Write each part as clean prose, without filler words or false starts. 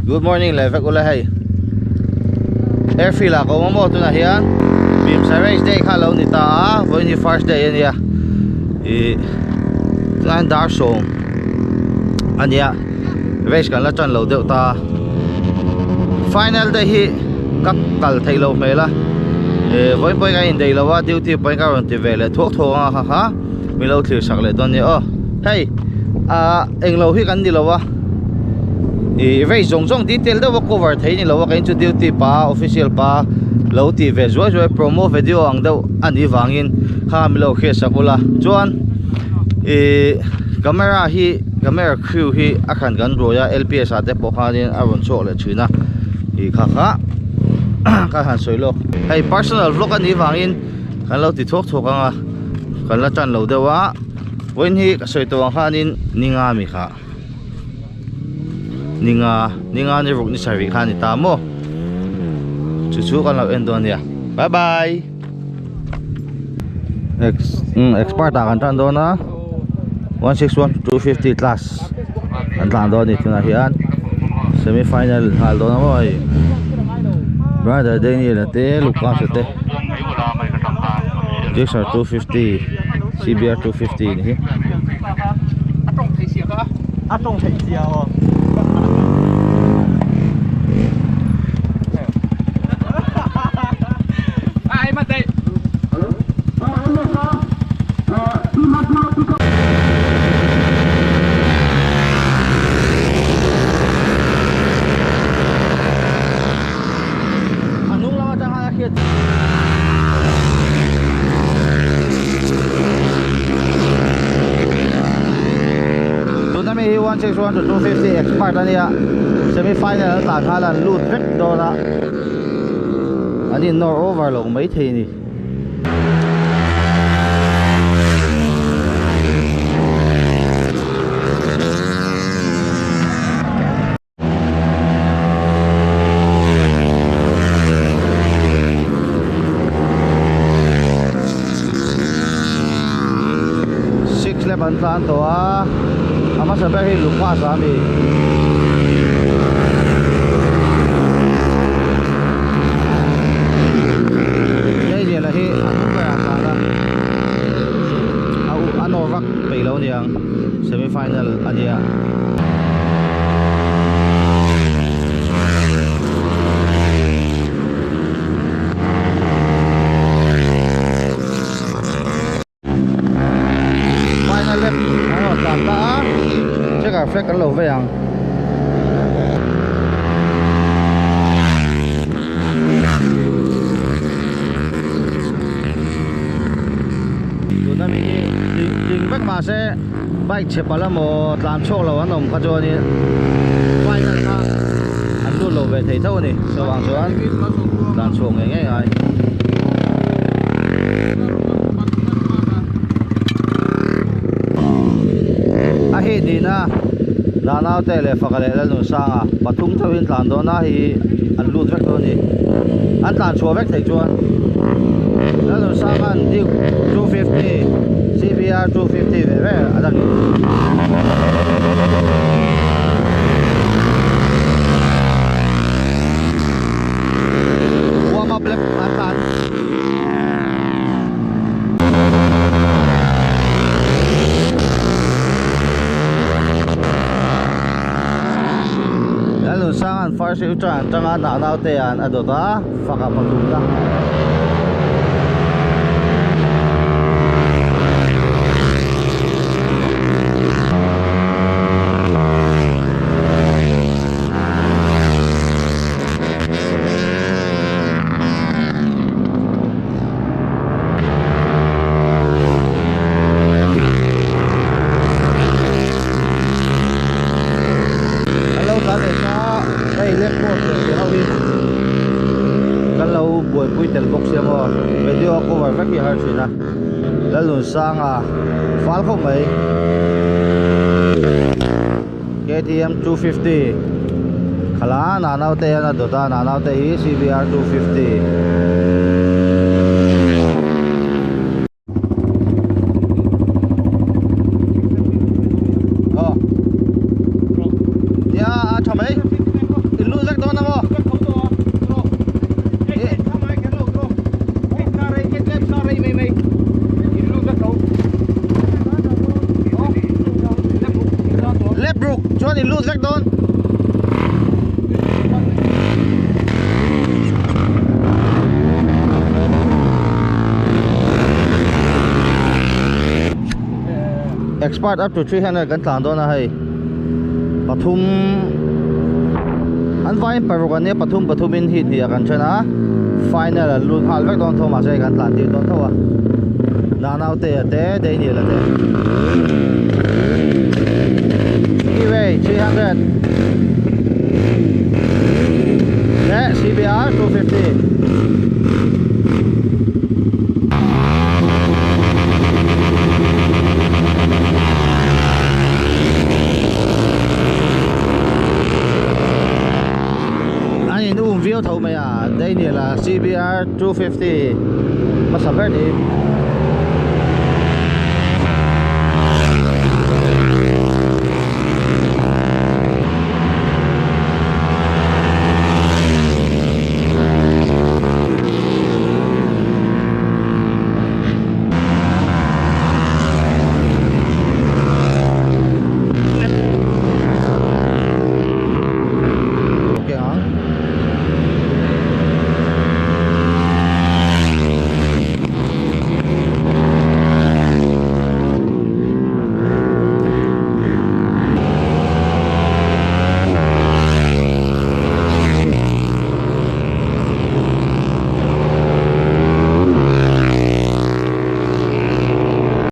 Good morning leh vek ula hei. Airfield ah ka awm a maw tunah hian Bimsa race day kha lo ni ta a vawiin hi first day ania ih tunah hian dar sawm ania race kan la tan lo deuh ta final day hi ka kal theih loh hmel a eh vawiin pawhin ka indaih lo a duty pawhin ka rawn ti ve leh thuak thuak ang a ha ha min lo thlir sak leh dawn nia aw hei ah englo hi kan ni lo a ih race zawng zawng detail deuh a cover thei ni lo a kei chu duty pa official pa lo tih ve zuai zuai promo video ang deuh a nih vangin kha min lo hriat sak ula chuan ih camera hi camera crew hi a hran kan ruai a L_P_S ah te pawh khanin a rawn chhuak leh thin a ih kha kha ka han sawi lawk hei personal vlog a nih vangin kan lo ti thuak thuak ang a kan la tan lo deuh a vawiin hi ka sawi tawh ang khanin ninga mi kha ninga ninga ni ruk ni sarih kha a ni ta maw chu chu kan lo en dawn a nia bye bye ex umm expert ah kan tan dawn a 161 250 class an tlan dawn a ni tunah hian semi final nghal dawn a maw hei brother Daniel a te Lucas a te Gixxer 250 CBR 250 ni hi. A hnung lam atang khan a hriat Tuna mi hi 161 to 250 expert a nia semi final an tlan khan an lut vek dawn a an in nawr over lo mai thei a ni. Six lap an tlan tawh a a hmasa ber hi Lucas a mi Daniel-a hi a hnung berah a tlan a a uh a nawr vak peih lo aniang semi final a nia. Final lap an rawn tlan ta a checker flag an lo vei ang. Tuna mi hi tling vek mahse bike chhe palh emaw tlan chhuak lo an awm kha chuanin final kha an lut lo ve thei tho a ni chuvang chuan tlan chhuak ngei ngei ngai. A hit nihna Nanaute leh Faka leh Lalnunsanga pathum chauhin tlan dawn a hei hi an lut vek dawn a ni an tlan chhuah vek theih chuan Lalnunsanga'n Duke 250 CBR 250 ve ve a la ni. Warm up lap an tlan. Lalnunsanga'n first U-turn an tang a, Nanaute an a dawt a, fak a pathum ta. Kan lo tlan leh ta hei left post leh tih ho hi kan lo buaipui tel bawk sia maw video a cover vek hi a har thin a Lalnunsanga fal khawp mai. KTM 250 khala nau te hian a dawt a nau te hi CBR 250. Aw nia a tha mai. chuan in lut vek dawn. Expert up to 300 kan tlan dawn a hei pathum an vaiin paruk an nia pathum pathum in hit hnih ah kan then a final an lut nghal vek dawn tho mahse kan tlan tir dawn tho a Nanaute a te Daniel a te Anyway 300 leh CBR 250. An in um viau tho mai a Daniel a CBR 250 hmasa ber niin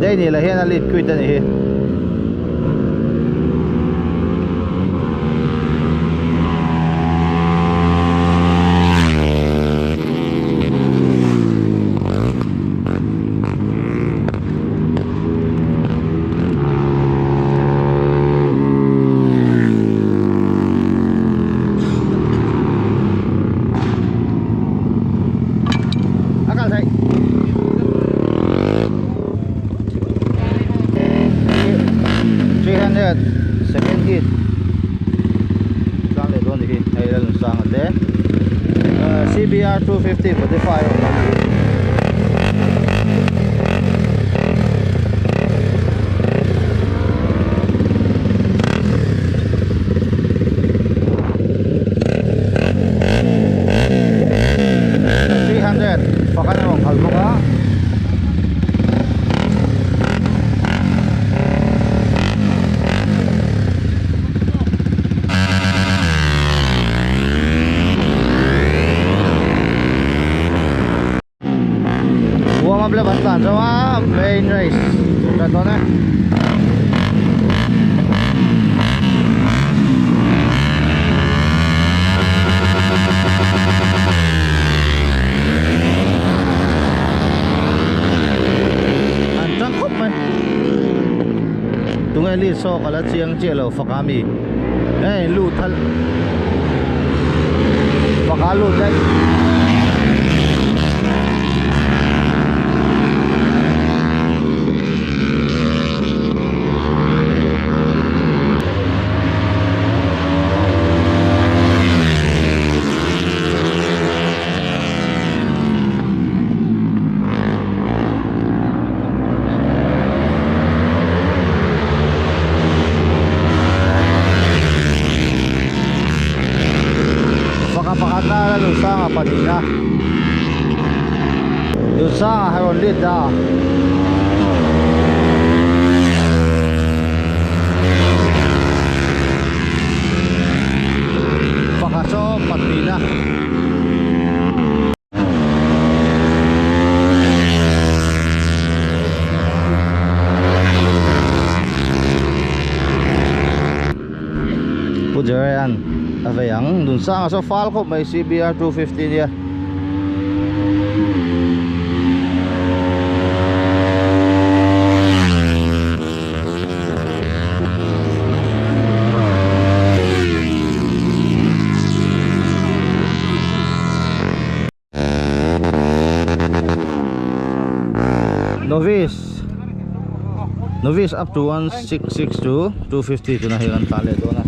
Daniel a hian a lead quit a ni hi. A kal theih. 300 second hit tlang leh dawn ni hi hei la lung sang a te CBR 250 modify a awm a. 300 pakhat a rawn khalh bawk a. Warm up level tlan zo a main race tan dawn e. An tang khawp mai. Tunge lead saw ka la chiang chiah lo fak a mi. Hei lut thal fak a lut daih. Faka pakhat na la Lusanga pahnihna Lusanga a rawn lit a. Faka chaw pahnihna. Pu Jerean a vei ang dun sang a saw fal khawp mai CBR 250 nia. Novice Novice up to 166 to 250 tuna hei kan tlan leh dawn a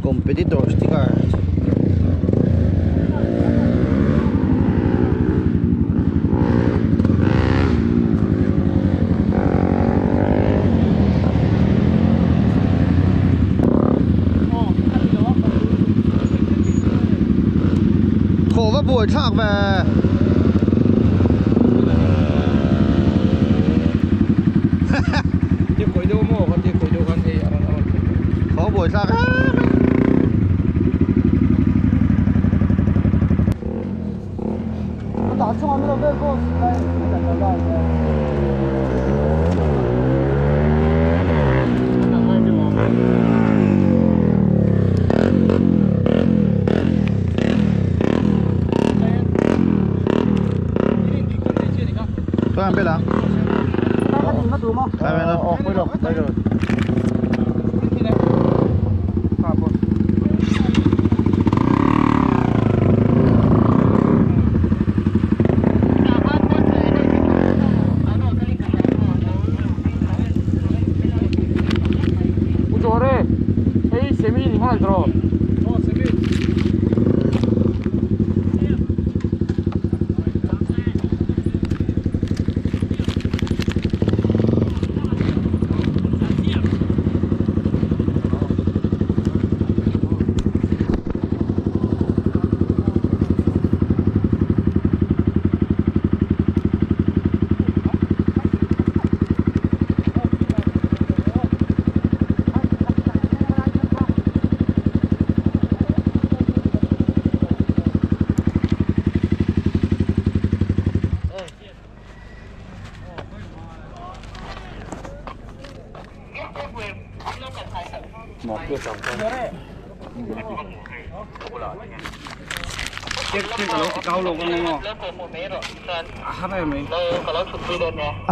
competitor sticker buaithlak ve. Tia kawi deuh maw kha tia kawi deuh khan hei a rawn a rawn thlen Khaw buaithlak em em. Chuan bela.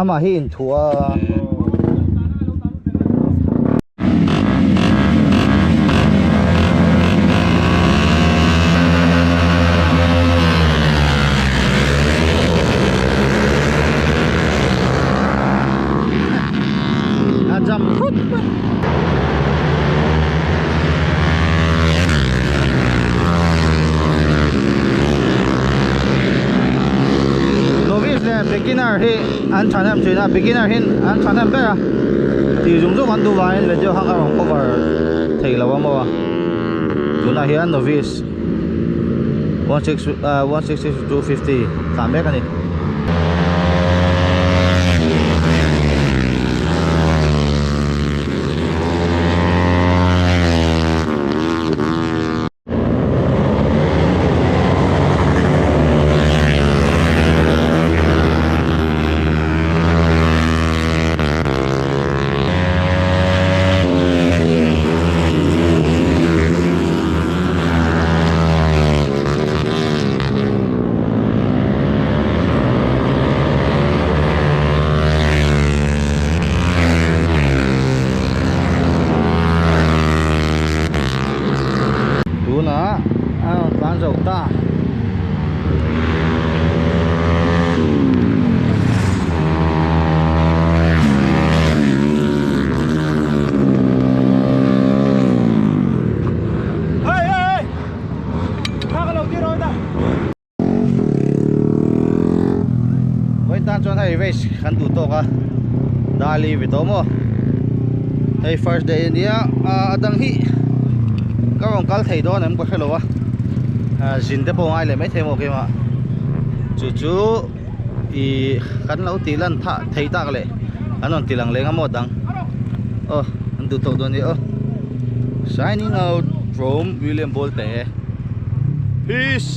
Amah hi inthuah a. A jam khut mai. Novice leh beginner hi an thahnem thin a beginner hi an thahnem ber a tih zung zung an duh vangin video kha ka rawn cover thei lo a maw a tunah hian novice 166 250 tlan mek a ni. Tunah a rawn tlan zo ta. Vawiin tan chuan hei race kan duh tawk a Dali ve tawh maw hei first day ania a dang hi ka rawn kal thei dawn em ka hrelo a zin te pawh a ngai leh maithei maw keimah chu chu ih kan lo tih lan thah thei tak leh an rawn ti lang leh anga maw dang aw an duh tawk dawn a ni aw signing out from William Bolte peace.